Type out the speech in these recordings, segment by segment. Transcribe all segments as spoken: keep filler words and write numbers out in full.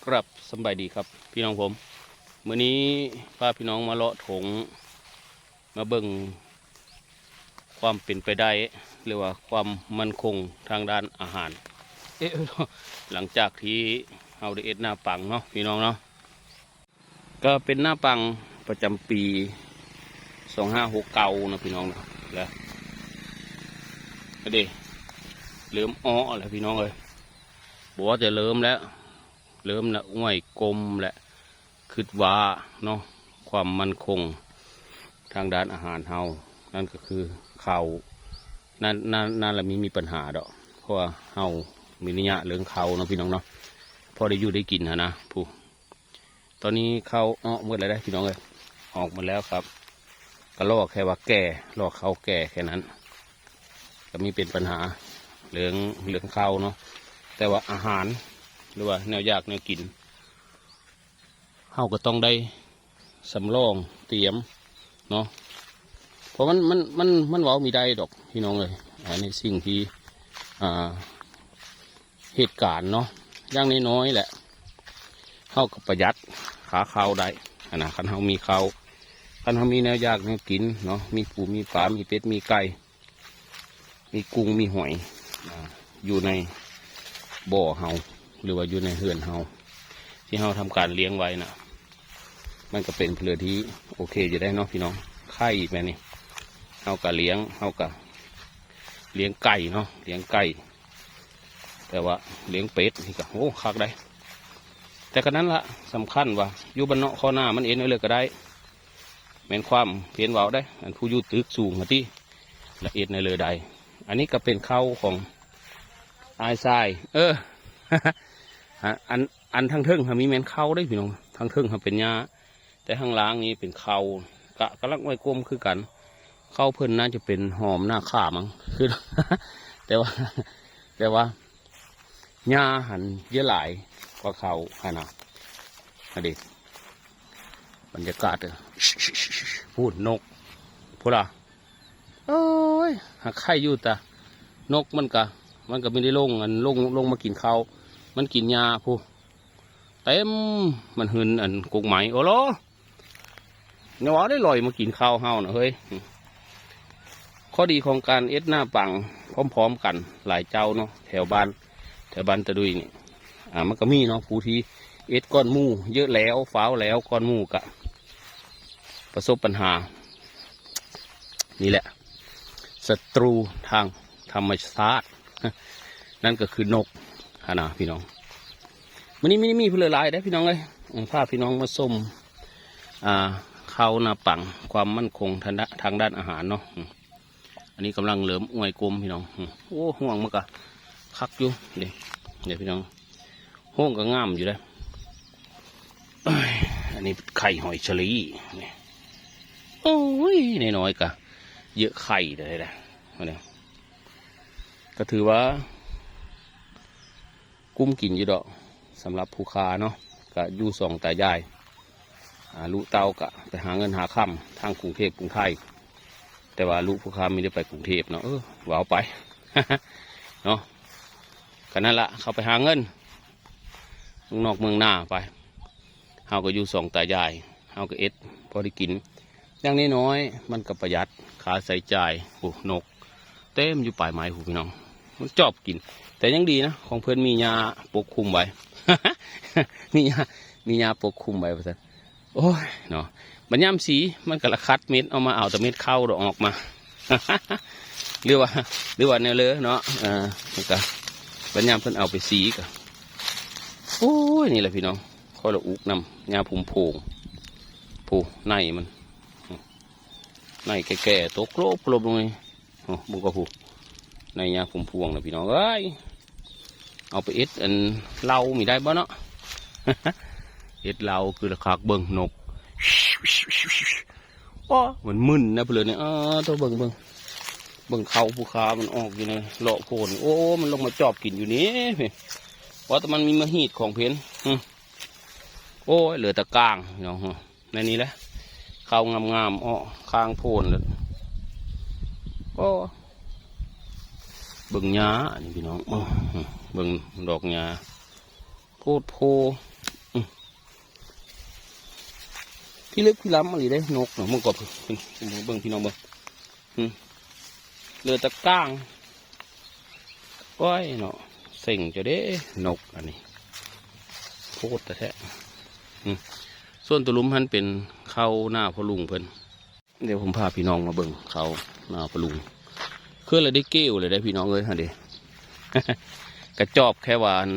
ครับ สำบายดีครับ พี่น้องผม มื้อนี้พาพี่น้องมาเลาะถง มาเบิ่งความเป็นไปได้ หรือว่าความมั่นคงทางด้านอาหาร เอ๊ะ หลังจากที่เฮาได้เฮ็ดนาปังเนาะ พี่น้องเนาะ ก็เป็นนาปังประจำปี สองห้าหกเก้า นะพี่น้องนะ แล้ว ก็เด้ เริ่มอ้อแล้วพี่น้องเอ้ย บ่ว่าจะเริ่มแล้ว เริ่มละอ้วยกลมและ คิดว่าเนาะ ความมั่นคงทางด้านอาหารเฮา นั่นก็คือข้าว นั่น นั่น นั่นละมี มีปัญหาดอก เพราะว่าเฮามีระยะเรื่องข้าวเนาะพี่น้องเนาะ พอได้อยู่ได้กินหั้นนะ ผู้ ตอนนี้ข้าวออกหมดแล้วเด้อพี่น้องเอ้ย ออกหมดแล้วครับ ก็รอแค่ว่าแก่ รอข้าวแก่แค่นั้น ก็มีเป็นปัญหาเรื่อง เรื่องข้าวเนาะ แต่ว่าอาหาร หรือว่าแนวอยากแนวกิน เฮาก็ต้องได้สำรองเตรียมเนาะ เพราะมัน มัน มัน มันเว้ามีได้ดอกพี่น้องเอ้ย อันนี้สิ่งที่ อ่า เหตุการณ์เนาะ อย่างน้อยๆแหละ เฮาก็ประหยัดค่าข้าวได้หั้นนะ คันเฮามีข้าว คันเฮามีแนวอยากแนวกินเนาะ มีปูมีปลา มีเป็ด มีไก่ มีกุ้ง มีหอย อ่า อยู่ในบ่อเฮา หรือว่าอยู่ในเฮือนเฮา ที่เฮาทำการเลี้ยงไว้น่ะ มันก็เป็นเรื่องที่โอเคอยู่ได้เนาะพี่น้อง ไข่แบบนี้ เฮาก็เลี้ยง เฮาก็เลี้ยงไก่เนาะ เลี้ยงไก่ แต่ว่าเลี้ยงเป็ดนี่ก็ โอ้ คักได้ แต่ก็นั้นละ สำคัญว่าอยู่บ้านนอกคอนามันเฮ็ดแนวเลยก็ได้ แม่นความเพี้ยนเว้าได้ อันผู้อยู่ตึกสูงหั้นติ ละเฮ็ดแนวเลยได้ อันนี้ก็เป็นข้าวของอ้ายชาย เออ ฮะ อัน อันทางเทิงหั้นมีแม่นข้าวเด้พี่น้อง ทางเทิงหั้นเป็นหญ้า แต่ข้างล่างนี่เป็นข้าว กะกำลังอ้อยกลมคือกัน ข้าวเพิ่นน่าจะเป็นหอมนาข่ามั้ง คือ แต่ว่า แต่ว่า หญ้าหั้นเยอะหลายกว่าข้าวหั้นนะ อันนี้ บรรยากาศเด้อ พู้นนก พู้นล่ะ โอ้ย หากไข่อยู่ตะ นกมันกะ มันก็ไม่ได้ลง อันลง ลงมากินข้าว มันกินหญ้าพู้น เต็ม มันหืนอันกกไม้ โอ้โห เนี่ยว่าได้ลอยมากินข้าวเฮาน่ะเฮ้ย ข้อดีของการเฮ็ดนาปังพร้อมๆกันหลายเจ้าเนาะ แถวบ้าน แถวบ้านตะดุยนี่ อ่า มันก็มีเนาะ ผู้ที่เฮ็ดก่อนหมู่ เยอะแล้ว ฟ้าวแล้ว ก่อนหมู่กะ ประสบปัญหา นี่แหละ ศัตรูทางธรรมชาติ นั่นก็คือนกหั้นนะพี่น้อง มื้อนี้ไม่ได้มีผู้หลายๆเด้อพี่น้องเอ้ย อืม พาพี่น้องมาชม อ่า ข้าวนาปัง ความมั่นคงทางด้าน ทางด้านอาหารเนาะ อืม อันนี้กำลังเริ่มอ้วยกลมพี่น้อง อืม โอ้ ห่วงมันก็คักอยู่ เด้ เด้พี่น้อง ห่วงก็งามอยู่เด้อ อันนี้ไข่หอยเชอรี่นี่ โอ้ย น้อยๆก็เยอะไข่เลยนะ อันนี้ ก็ถือว่า กุ้มกินอยู่ดอก สำหรับผู้ค้าเนาะ ก็อยู่สองตายาย อ่า ลูกเต้าก็ไปหาเงินหาคำทางกรุงเทพกรุงไทย แต่ว่าลูกผู้ค้าไม่ได้ไปกรุงเทพเนาะ เออ เว้าไป เนาะ ก็นั่นละ เขาไปหาเงิน เมืองนอกเมืองนาไป เฮาก็อยู่สองตายาย เฮาก็เอ็ดพอได้กิน อย่างน้อยๆมันก็ประหยัดค่าใช้จ่าย โอ้ นก เต็มอยู่ปลายไม้พู้นพี่น้อง มันจอบกิน แต่ยังดีนะ ของเพิ่นมีหญ้าปกคลุมไว้ มีหญ้า มีหญ้าปกคลุมไว้ว่าซั่น โอ้ย เนาะ บัดยามสี มันก็ละคัดเม็ด เอามาเอาแต่เม็ดข้าวดอกออกมา หรือว่า หรือว่าแนวเลอเนาะ เออ มันก็ บัดยามเพิ่นเอาไปสีก็ โอ้ย นี่แหละพี่น้อง ข้อยละอุกนำ หญ้าพุมโพง ผู้ ในมัน ในแก่ๆ ตกโลบโลบลงนี่ โอ้ บุกกระพู ในหญ้าพุมพวงนะพี่น้องเอ้ย เอาไปเอ็ดอันเหล้ามีได้บ่เนาะ เอ็ดเหล้าคือละคัก เบิ่งนก โอ้ มันมึนนะเพื่อนเนี่ย เออ ตัวเบิ่ง เบิ่ง เบิ่งเขาผู้ค้ามันออกอยู่ในเลาะโพน โอ้ มันลงมาจอบกินอยู่นี่ ว่าแต่มันมีมาหีดของเพิ่น อืม โอ้ย เหลือแต่กลางเนาะ ในนี้แหละ ข้าวงามๆ อ้อ ข้างโพนเลย โอ้ เบิ่งหญ้า อันนี้พี่น้อง โอ้ เบิ่งดอกหญ้า โพดโพ ขี้เล็บขี้ล้ำมาเลยเด้นกเนาะ มึงก็เบิ่งพี่น้องเบิ่ง อืม เหลือแต่ก้าง โอ้ยเนาะ เซ็งจะเด้ นกอันนี้ โคตรแท้ๆ อืม ส่วนตัวหลุมหั้นเป็นเข้าหน้าพ่อลุงเพิ่น เดี๋ยวผมพาพี่น้องมาเบิ่งเข้าหน้าพ่อลุง คือละได้เกี่ยวเลยได้พี่น้องเอ้ย หั่นเด้ กระจอบแค่วาน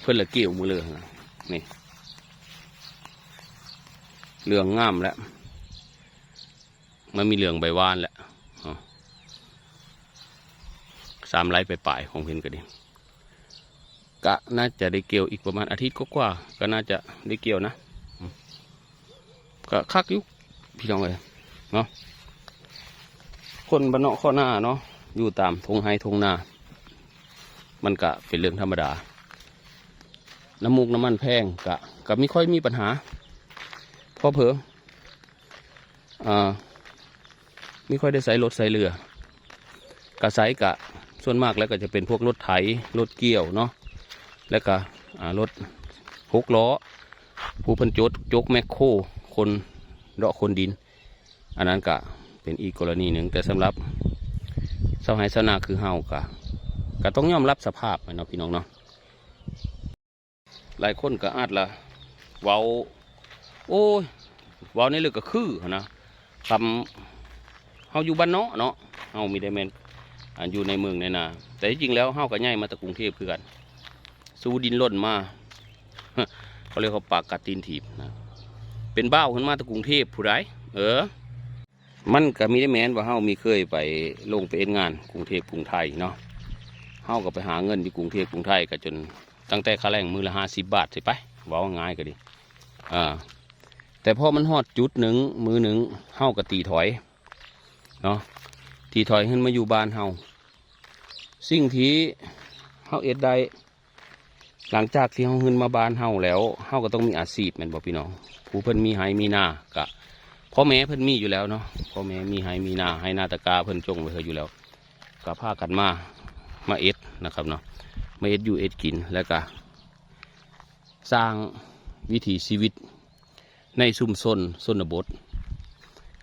เพิ่นละเกี่ยวมือเลยหั่นนะ นี่ เหลืองงามแล้ว มันมีเหลืองใบวานแล้ว อ๋อ สามไร่ปลายๆของเพิ่นก็ดี ก็น่าจะได้เกี่ยวอีกประมาณอาทิตย์กว่าๆ ก็น่าจะได้เกี่ยวนะ อืม ก็คักอยู่ พี่น้องเอ้ย เนาะ คนบ้านนอกข้อหน้าเนาะ อยู่ตามทงไฮ่ทงนา มันก็เป็นเรื่องธรรมดา น้ำมูกน้ำมันแพง ก็ ก็ไม่ค่อยมีปัญหา พอเผลอ อ่า ไม่ค่อยได้ใช้รถใช้เรือ ก็ใช้กะ ส่วนมากแล้วก็จะเป็นพวกรถไถ รถเกี่ยวเนาะ แล้วก็ อ่า รถหกล้อ ผู้เพิ่นจก จกแมคโคร คนเลาะคนดิน อันนั้นก็เป็นอีกกรณีหนึ่ง แต่สำหรับชาวไร่ชาวนาคือเฮาก็ ก็ต้องยอมรับสภาพมันเนาะพี่น้องเนาะ หลายคนก็อาจละเว้า โอ้ย เว้าในเรื่องก็คือหั้นนะ คำ เฮาอยู่บ้านนอกเนาะ เฮามีแต่แม่น อ่า อยู่ในเมืองในนา แต่ที่จริงแล้วเฮาก็ใหญ่มาแต่กรุงเทพคือกัน สู้ดิ้นรนมา เขาเรียกว่าปากกัดตีนถีบนะ เป็นบ้าวขึ้นมาแต่กรุงเทพผู้ใด เออ มันก็มีได้แม่นว่าเฮามีเคยไปลงไปเฮ็ดงานกรุงเทพกรุงไทยเนาะ เฮาก็ไปหาเงินอยู่กรุงเทพกรุงไทยก็จนตั้งแต่ค่าแรงมื้อละห้าสิบบาทสิไป เว้าง่ายก็ดี อ่า แต่พอมันฮอดจุดหนึ่ง มื้อหนึ่ง เฮาก็ตีถอย เนาะ ตีถอยขึ้นมาอยู่บ้านเฮา สิ่งที่เฮาเฮ็ดได้ หลังจากที่เฮาขึ้นมาบ้านเฮาแล้ว เฮาก็ต้องมีอาชีพแม่นบ่พี่น้อง ผู้เพิ่นมีไร่มีนา ก็ พ่อแม่เพิ่นมีอยู่แล้วเนาะ พ่อแม่มีไร่มีนา ไร่นาตะกร้าเพิ่นจงไว้ให้อยู่แล้ว ก็พากันมา มาเฮ็ดนะครับเนาะ มาเฮ็ดอยู่เฮ็ดกิน แล้วก็สร้างวิถีชีวิต ในชุมชนชนบท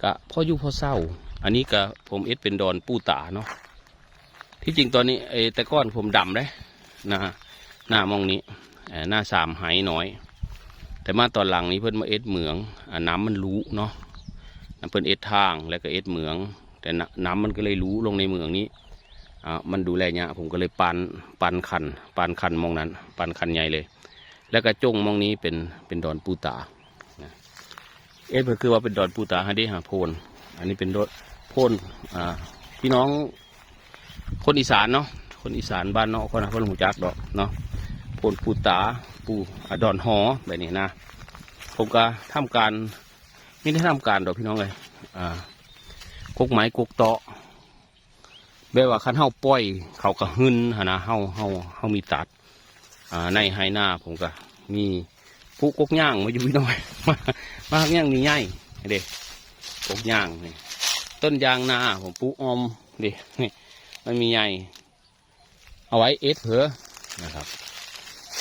ก็พออยู่พอเซา อันนี้ก็ผมเฮ็ดเป็นดอนปูตาเนาะ ที่จริงตอนนี้ เอ่อ แต่ก่อนผมดำเด้ นา นาหม่องนี้ เอ่อ นาสามไร่น้อย แต่มาตอนหลังนี้เพิ่นมาเฮ็ดเหมือง อ่า น้ำมันรู้เนาะ น้ำเพิ่นเฮ็ดทางแล้วก็เฮ็ดเหมือง แต่น้ำ น้ำมันก็เลยรู้ลงในเหมืองนี้ อ่า มันดูแลยาก ผมก็เลยปาน ปานคัน ปานคันหม่องนั้น ปานคันใหญ่เลย แล้วก็จงหม่องนี้เป็น เป็นดอนปูตา นะ เอ๊ะ เพิ่นคือว่าเป็นดอนปูตา หาเด้หาโพน อันนี้เป็นดอนโพน อ่า พี่น้องคนอีสานเนาะ คนอีสานบ้านนอกคนนะ เพิ่นรู้จักดอกเนาะ โพนปูตา ปู อ่า ดอนหอ แบบนี้นะ ผมก็ทำการ ไม่ได้ทำการดอกพี่น้องเอ้ย อ่า กกไม้กกเตาะ แบบว่าคันเฮาปล่อยเขาก็หึ่นหั้นนะ เฮา เฮา เฮามีตัด อ่า ในไร่นาผมก็มีปลูกกกย่างมาอยู่พี่น้อง มา มาย่างนี่ใหญ่เด้ กกย่างนี่ ต้นยางนาผมปลูกอ้อมเด้ นี่ มันมีใหญ่ เอาไว้เฮ็ดเผอนะครับ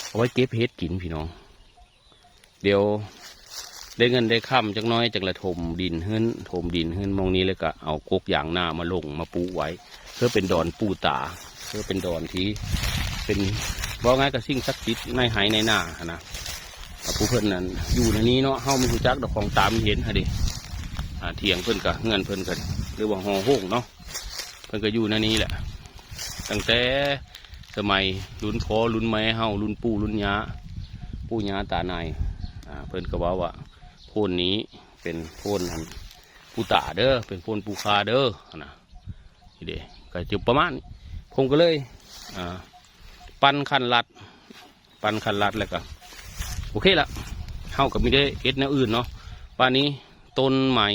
เอาไว้เก็บเห็ดกินพี่น้อง เดี๋ยวได้เงินได้คำจักหน้อยจักละถมดินขึ้น ถมดินขึ้นหม่องนี้แล้วก็เอากกยางนามาลงมาปูไว้ เพื่อเป็นดอนปูตา เพื่อเป็นดอนที่เป็น เว้าง่ายก็สิ่งศักดิ์สิทธิ์ในไร่ในนาหั้นนะ อ่ะ ผู้เพิ่นนั่นอยู่ในนี้เนาะ เฮาบ่รู้จักดอก ของตามีเห็นหาเด้ อ่า เถียงเพิ่นก็ เฮือนเพิ่นก็ หรือว่าหอโฮงเนาะ เพิ่นก็อยู่ในนี้แหละ ตั้งแต่สมัยรุ่นพ่อรุ่นแม่เฮา รุ่นปู่รุ่นย่า ปู่ย่าตานาย อ่า เพิ่นก็เว้าว่า โพนนี้เป็นโพนอันปูตาเด้อ เป็นโพนปูคาเด้อนะ นี่เด้ ก็จะประมาณนี้ ผมก็เลย อ่า ปั่นคันลัด ปั่นคันลัดแล้วก็ โอเคละ เฮาก็มีได้เฮ็ดแนวอื่นเนาะ บาดนี้ต้นไม้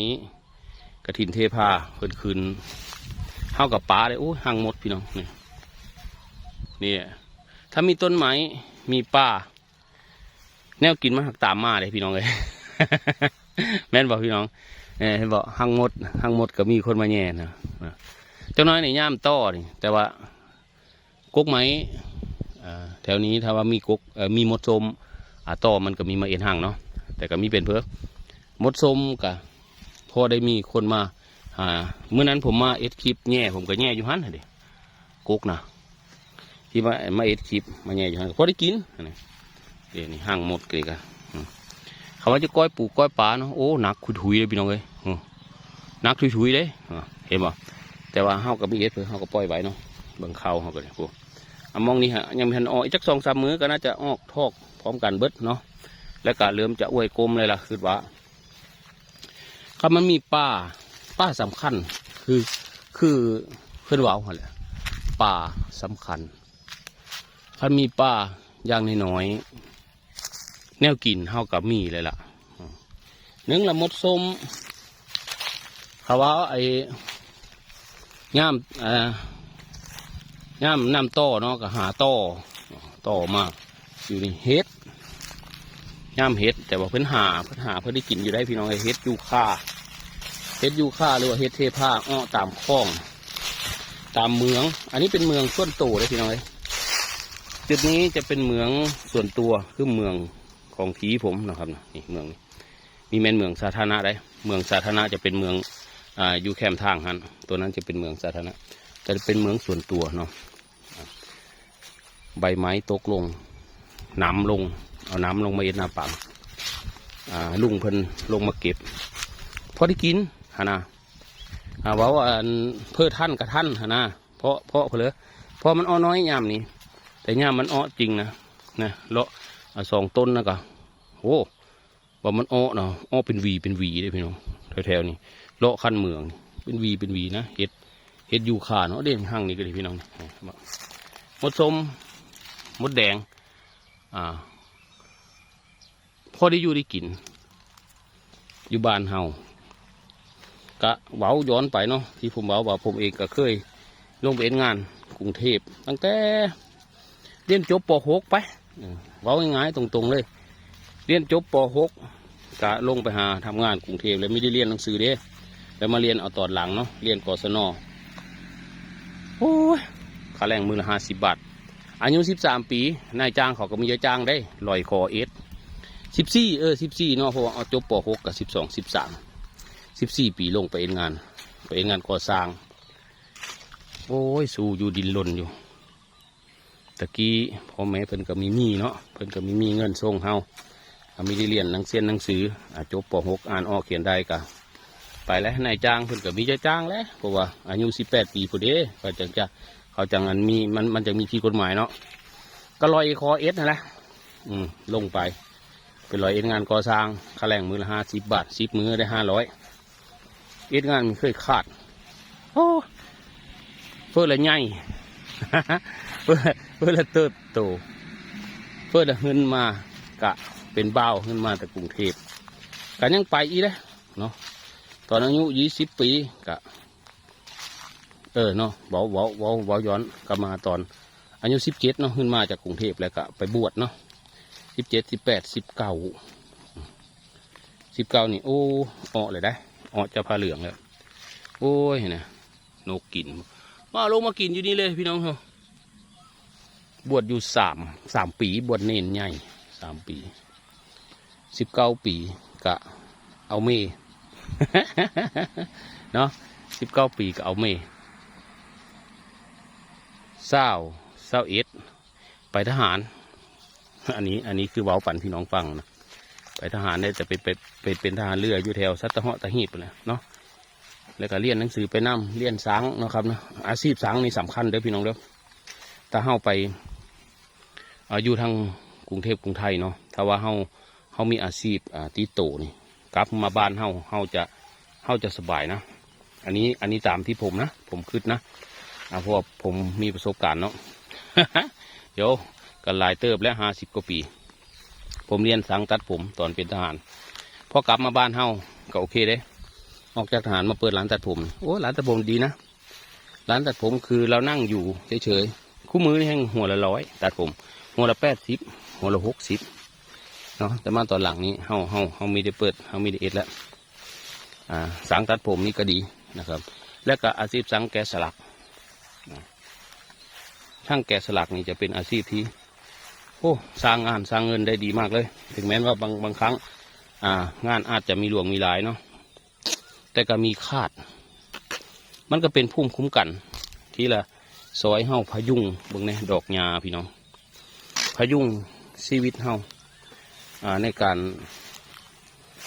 กระถินเทพาเพิ่นขึ้น เฮาก็ปาเลย โอ้ย ฮังมดพี่น้อง นี่ นี่ ถ้ามีต้นไม้ มีป่า แนวกินมันหักตามมาเด้พี่น้องเอ้ย แม่นบ่พี่น้อง เอ้ย เห็นบ่ ฮังมด ฮังมดก็มีคนมาแย่นะ นะ จักหน้อยนี่ยามต่อนี่ แต่ว่า กกไม้ อ่า แถวนี้ถ้าว่ามีกก เอ่อ มีมดส้ม อ่า ต่อมันก็มีมาเอ็นฮังเนาะ แต่ก็มีเป็นเพิ่ม หมดส้มก็พอได้มีคนมาหา มื้อนั้นผมมาเอ็ดคลิปแหย่ ผมก็แหย่อยู่หั่นน่ะเด้ กกนะ ที่มา มาเอ็ดคลิป มาแหย่อยู่หั่น พอได้กินหั่นน่ะ เดี๋ยวนี้หั่งหมดเลยก็ อืม เขาว่าจะก้อยปูก้อยปลาเนาะ โอ้ หนักถุยๆเลยพี่น้องเอ้ย อืม หนักถุยๆเลย อ่า เห็นบ่ แต่ว่าเฮาก็มีเอ็ดเพิ่น เฮาก็ปล่อยไว้เนาะ เบิ่งเขาเฮาก็ได้ โอ้ อ่ะ มองนี่ฮะ ยังบ่ทันออก อีกจักสองสามมื้อก็น่าจะออกทอกพร้อมกันเบิดเนาะ แล้วก็เริ่มจะอ้วยกลมเลยล่ะ คิดว่า คันมันมีปลา ปลาสำคัญ คือ คือเพิ่นเว้าหั่นแหละ ปลาสำคัญ คันมีปลาอย่างน้อยๆ แนวกินเฮาก็มีเลยล่ะ หนึ่งละหมดส้ม เขาว่าไอ้ ยาม เอ่อ ยามน้ำต่อเนาะ ก็หาต่อ ต่อมา อยู่นี่เห็ด ยามเห็ด แต่ว่าเพิ่นหา เพิ่นหา เพิ่นได้กินอยู่ได้พี่น้องเอ้ย เห็ดยูคา เห็ดยูคา หรือว่าเห็ดเทพา อ้อตามคลอง ตามเหมือง อันนี้เป็นเหมืองส่วนตัวเลยพี่น้องเอ้ย จุดนี้จะเป็นเหมืองส่วนตัว คือเหมืองของผีผมนะครับ นี่เหมืองนี่ มีแม่นเหมืองสาธารณะได้ เหมืองสาธารณะจะเป็นเหมือง อ่า อยู่แคมทางหั่น ตัวนั้นจะเป็นเหมืองสาธารณะ แต่เป็นเหมืองส่วนตัวเนาะ อ่า ใบไม้ตกลง น้ำลง เอาน้ำลงมาเอ็ดหน้าปัง อ่า ลุงเพิ่นลงมาเก็บ พอได้กินหั่นนะ อ่า เว้าอันเพิ่นทันกะทันหั่นนะ เพราะ เพราะเพิ่นเลย เพราะมันอ้อน้อยยามนี้ แต่ยามมันอ้อจริงนะ นะ เลาะ อ่า สองต้นนะก็ โอ้ ว่ามันอ้อเนาะ อ้อเป็นหวีเป็นหวีเลยพี่น้อง แถวๆนี้ เลาะคันเหมือง เป็นหวีเป็นหวีนะ เห็ด เห็ดยูคาเนาะ เด่นหั่งนี่ก็เลยพี่น้อง มดส้ม มดแดง อ่า พอได้อยู่ได้กิน อยู่บ้านเฮา กะเว้าย้อนไปเนาะ ที่ผมเว้าว่าผมเองก็เคยลงไปเฮ็ดงานกรุงเทพฯ ตั้งแต่เรียนจบ ป.หก ไป เออ เว้าง่ายๆ ตรงๆ เลย เรียนจบ ป.หก กะลงไปหาทำงานกรุงเทพฯ แล้วไม่ได้เรียนหนังสือเด้ แล้วมาเรียนเอาตอนหลังเนาะ เรียน กศน. โอ้ย ค่าแรงมื้อละห้าสิบบาท อายุสิบสามปี นายจ้างเขาก็มีจ้างได้ ลอยคอเอ็ด สิบสี่ เออ สิบสี่ เนาะ เพราะว่าเอาจบ ป.หก กับ สิบสอง สิบสาม สิบสี่ ปีลงไปเฮ็ดงาน ไปเฮ็ดงานก่อสร้าง โอ้ย สู้อยู่ดิ้นรนอยู่ ตะกี้พ่อแม่เพิ่นก็มีมีเนาะ เพิ่นก็มีมีเงินส่งเฮา อ่ะ มีได้เรียนหนังเรียนหนังสือ อ่ะ จบ ป.หก อ่านออกเขียนได้ก็ไปแล้ว นายจ้างเพิ่นก็มีจ้างแล้ว เพราะว่าอายุสิบแปดปีพุ้นเด้ เขาจังจะ เขาจังอันมี มัน มันจังมีผิดกฎหมายเนาะ ก็ลอยคอเอ็ดนั่นแหละ อืม ลงไป ไปลอยเอ็ดงานก่อสร้าง ค่าแรงมื้อละห้าสิบบาท สิบมื้อได้ห้าร้อย เอ็ดงานมันเคยขาด โอ้ เพิ่นละใหญ่ เพิ่น เพิ่นละเติบโต เพิ่นละเงินมา กะเป็นบ่าวเงินมาแต่กรุงเทพฯ กะยังไปอีกเด้เนาะ ตอนอายุยี่สิบปี กะ เออเนาะ เว้า เว้า เว้า เว้าย้อนกลับมาตอนอายุสิบเจ็ดเนาะ ขึ้นมาจากกรุงเทพฯ แล้วก็ไปบวชเนาะ สิบเจ็ด สิบแปด สิบเก้า สิบเก้า นี่ โอ้ ออกเลยได้ ออกจากผ้าเหลืองแล้ว โอ้ย นะ นกกิน มาลงมากินอยู่นี่เลยพี่น้องเฮา บวชอยู่สาม สามปี บวชเณรใหญ่ สามปี สิบเก้าปี กะเอาเม เนาะ สิบเก้าปี กะเอาเม ซาว ซาวเอ็ด ไปทหาร อันนี้ อันนี้คือเว้าปันพี่น้องฟังนะ ไปทหารเนี่ยจะไป ไป ไปเป็นทหารเรืออยู่แถวสัตหีบพู้นแหละเนาะ แล้วก็เรียนหนังสือไปนำ เรียนสังเนาะครับเนาะ อาชีพสังนี่สำคัญเด้อพี่น้องเด้อ ถ้าเฮาไป อ่า อยู่ทางกรุงเทพฯ กรุงไทยเนาะ ถ้าว่าเฮา เฮามีอาชีพ อ่า ติดโตนี่ กลับมาบ้านเฮา เฮาจะ เฮาจะสบายนะ อันนี้ อันนี้ตามที่ผมนะ ผมคิดนะ อ่า เพราะว่าผมมีประสบการณ์เนาะ เดี๋ยว ก็หลายเติบแล้ว ห้าสิบกว่าปี ผมเรียนสังตัดผมตอนเป็นทหาร พอกลับมาบ้านเฮา ก็โอเคเด้ ออกจากทหารมาเปิดร้านตัดผม โอ้ ร้านตัดผมดีนะ ร้านตัดผมคือเรานั่งอยู่เฉยๆ คู่มื้อนี่แฮ่งหัวละร้อย ตัดผม หัวละแปดสิบ หัวละหกสิบ เนาะ แต่มาตอนหลังนี้ เฮา เฮา เฮามีได้เปิด เฮามีได้เอ็ดแล้ว อ่า สังตัดผมนี่ก็ดีนะครับ และก็อาชีพสังแกะสลัก นะ ช่างแกะสลักนี่จะเป็นอาชีพที่ โอ้ สร้างงานสร้างเงินได้ดีมากเลย ถึงแม้ว่าบาง บางครั้ง อ่า งานอาจจะมีหลวงมีหลายเนาะ แต่ก็มีคาด มันก็เป็นภูมิคุ้มกัน ที่ละซอยเฮาพยุง เบิ่งแหน่ดอกหญ้าพี่น้อง พยุงชีวิตเฮา อ่า ในการ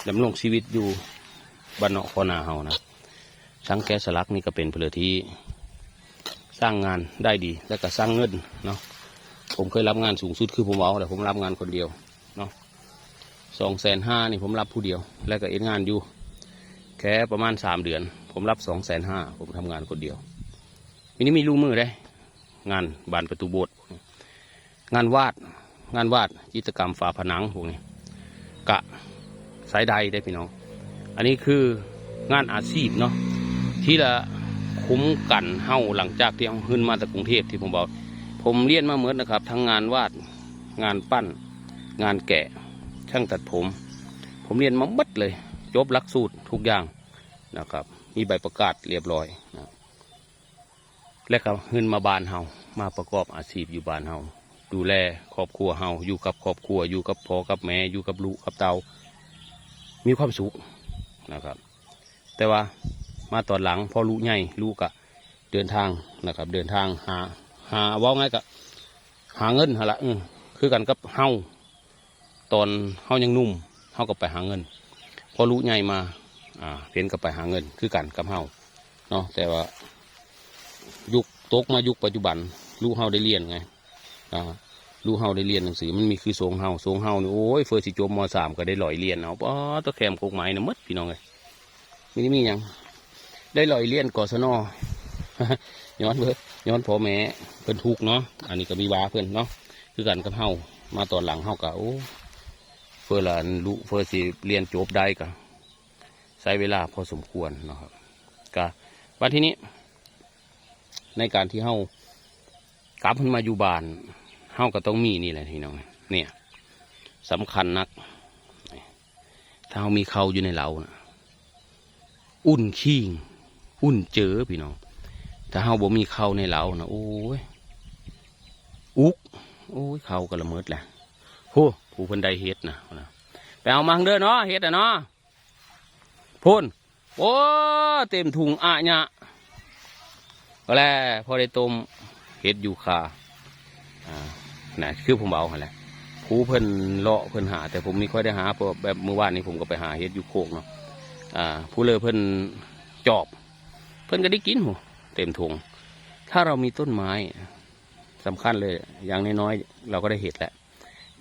ดำรงชีวิตอยู่บ้านเนาะคอนาเฮานะ สังแกะสลักนี่ก็เป็นผลิตที่สร้างงานได้ดี และก็สร้างเงินเนาะ ผมเคยรับงานสูงสุดคือผมเอาแหละ ผมรับงานคนเดียวเนาะ สองแสนห้านี่ผมรับผู้เดียว และก็เฮ็ดงานอยู่ แค่ประมาณสามเดือน ผมรับสองแสนห้า ผมทำงานคนเดียว ทีนี้มีลูกมือเด้ งานบานประตูโบสถ์ งานวาด งานวาดจิตรกรรมฝาผนังพวกนี้ กะสายใดได้พี่น้อง อันนี้คืองานอาชีพเนาะ ที่ละคุ้มกันเฮาหลังจากที่เฮาขึ้นมาจากกรุงเทพที่ผมบอก ผมเรียนมาหมดนะครับ ทั้งงานวาด งานปั้น งานแกะ ช่างตัดผม ผมเรียนมาหมดเลย จบหลักสูตรทุกอย่างนะครับ มีใบประกาศเรียบร้อยนะ และก็ขึ้นมาบ้านเฮา มาประกอบอาชีพอยู่บ้านเฮา ดูแลครอบครัวเฮา อยู่กับครอบครัว อยู่กับพ่อกับแม่ อยู่กับลูกกับเต้า มีความสุขนะครับ แต่ว่ามาตอนหลังพอลูกใหญ่ ลูกก็เดินทางนะครับ เดินทางหา หา เว้าง่ายก็หาเงินหั่นละ เออ คือกันกับเฮา ตอนเฮายังหนุ่ม เฮาก็ไปหาเงิน พอลูกใหญ่มา อ่า เพิ่นก็ไปหาเงินคือกันกับเฮาเนาะ แต่ว่ายุค ตกมายุคปัจจุบัน ลูกเฮาได้เรียนไง อ่า ลูกเฮาได้เรียนหนังสือ มันมีคือทรงเฮา ทรงเฮานี่ โอ้ย เพื่อสิจบ ม.สาม ก็ได้ร้อยเหรียญเอา ป๊าด ตะแคมกกไม้นะหมดพี่น้องเอ้ย มี มีหยัง ได้ร้อยเหรียญ กศน. ย้อนเพิ่น ย้อนพ่อแม่เพิ่นทุกข์เนาะ อันนี้ก็มีว่าเพิ่นเนาะ คือกันกับเฮา มาตอนหลังเฮาก็ โอ้ เพื่อหลานลูก เพื่อสิเรียนจบได้ก็ใช้เวลาพอสมควรเนาะครับ ก็บัดทีนี้ ในการที่เฮากลับขึ้นมาอยู่บ้าน เฮาก็ต้องมีนี่แหละพี่น้อง เนี่ย สำคัญนัก ถ้าเฮามีข้าวอยู่ในเล้านะ อุ่นขิง อุ่นเจอพี่น้อง ถ้าเฮาบ่มีข้าวในเล้านะ โอ้ย อุก โอ้ย ข้าวก็ละเมิดแหละ โห ผู้เพิ่นได้เฮ็ดนะ ไปเอามาเด้อเนาะ เฮ็ดน่ะเนาะ พุ้น โอ้ เต็มถุงอะหยะ ก็แล พอได้ต้มเฮ็ดอยู่คา อ่า นะ คือผมเอาหั่นแหละ ผู้เพิ่นเลาะเพิ่นหา แต่ผมไม่ค่อยได้หา เพราะแบบมื้อวานนี้ผมก็ไปหาเฮ็ดอยู่โคกเนาะ อ่า ผู้เลยเพิ่นจอบ เพิ่นก็ได้กิน โห เต็มถุง ถ้าเรามีต้นไม้ สำคัญเลย อย่างน้อยๆ เราก็ได้เห็ดแหละ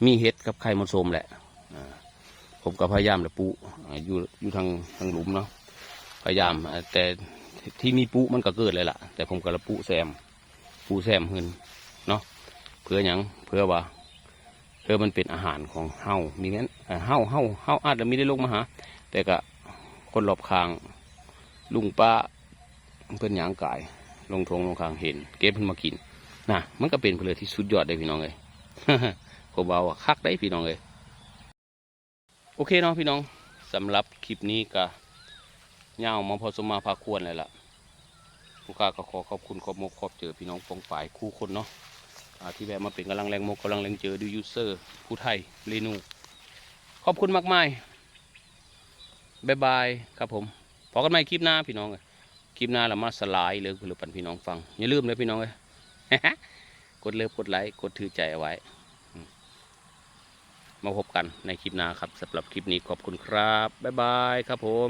มีเห็ดกับไข่มดส้มแหละ อ่า ผมก็พยายามแหละปุ อ่า อยู่ อยู่ทาง ทางหลุมเนาะ พยายาม อ่า แต่ที่มีปุมันก็เกิดเลยล่ะ แต่ผมก็ละปุแซม ปุแซมหื้นเนาะ เพื่อหยัง เพื่อว่า เพื่อมันเป็นอาหารของเฮา มีแม่น อ่า เฮา เฮา เฮาอาจจะไม่ได้ลงมาหา แต่ก็คนรอบข้าง ลุงป้า เพิ่นย่างกาย ลงทงลงคางเห็น เก็บเพิ่นมากิน นะ มันก็เป็นผลที่สุดยอดเด้พี่น้องเอ้ย ผมว่าว่าคักได้พี่น้องเอ้ย โอเคเนาะพี่น้อง สำหรับคลิปนี้ก็ยาวมาพอสมมาพาควรเลยล่ะ ผู้ข้าก็ขอขอบคุณขอบมกขอบเจอพี่น้องปองปายคู่คนเนาะ อ่า ที่แวะมาเป็นกำลังแรงมกกำลังแรงเจอดูยูเซอร์ผู้ไทยเรนู ขอบคุณมากมาย บ๊ายบายครับผม พบกันใหม่คลิปหน้าพี่น้องเอ้ย คลิปหน้าเรามาสลายเรื่องเพื่อปันพี่น้องฟัง อย่าลืมเลยพี่น้องเอ้ย กดเลิฟกดไลค์กดถือใจเอาไว้ มาพบกันในคลิปหน้าครับ สำหรับคลิปนี้ขอบคุณครับ บ๊ายบายครับผม